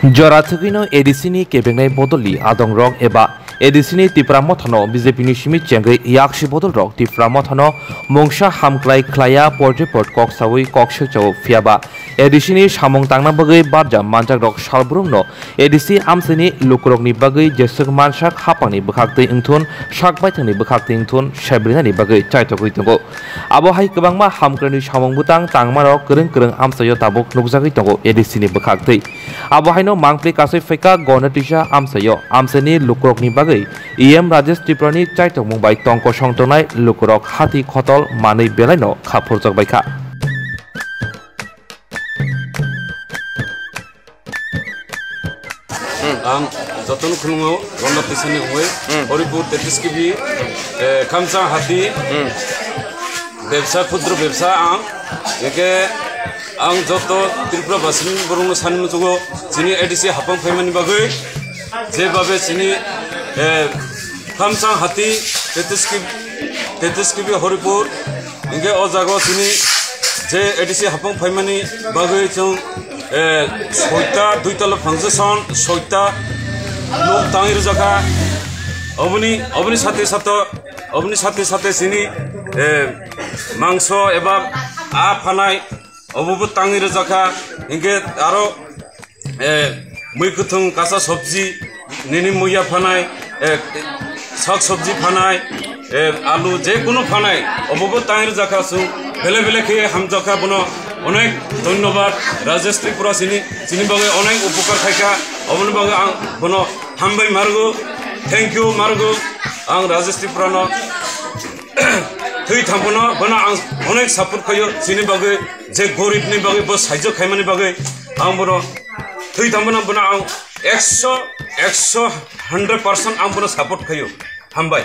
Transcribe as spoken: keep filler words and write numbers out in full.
Jora thwgwino A D C ni kebengnai bodolni adongrok eba A D C ni Tipra Mothano B J P ni simi chengwi yaksi bodolrok Tipra Mothano mungsa hamklai khlaiya portipot kok sawi kok swichao, phiyaba A D C ni samung tangna bagwi barja manjakrok salbrumno A D C amchaini lukurokni bagwi jeswk mansak hapangni bwkhaktwi wngthun, sak baithangni bwkhaktwi wngthun sebrinani bagwi chaithogwi tongo. Abo hai kwbangma hamkrai samung bwtang tangmarok kwrwng kwrwng amchaio tabuk nukjagwi tongo A D C ni bwkhaktwi. Abo haino mangpli kasui phaikha Gonatisa amchaio. Amchaini lukurokni bagwi E M Rajesh Tripurani chaithokmung bai tong kosong tongnai lukurok hati khotol manwi belaino kha phurjak baikha. Ang jotono khulungo, Gonda Tisani wngwi, Horipur tetis kibi, eh, Khamsang hati, bebsa, khudro bebsa ang, eke ang joto Tripura basini borokno sani muchugo, chini A D C hapang phaimani bagwi, je babe chini, eh, Khamsang hati, tetis kibi, tetis kibi Horipur, hingke o jaga o chini je A D C hapang phaimani bagwi chwng, eh, soita, duitala function, soita nok tangwi rwjakha. Oboni, oboni sate sato, oboni sate sate chini, eh, mangso eba a phanai, obobo tangwi rwjakha. Hingke aro eh, mui kwthwng kasa sobji, nini muiya phanai, eh, sak sobji phanai, eh, alu je kunu phanai, obobo tang rwjakha chwng bele bele khe hamjakha bono onek dhonyobad. Rajesh Tripura chini, chini bagwi onek upokar khaikha, oboni bagwi ang bono hambai margo, thank you margo. Ang Rajesh Tripura no thwi thangbono bono ang onek support khaio, chini bagwi je gorib ni bagwi bo saijo khaimani bagwi ang bono thwi thangbono bono ang ekso, ekso, hundred percent ang bono support khaio. Hambai.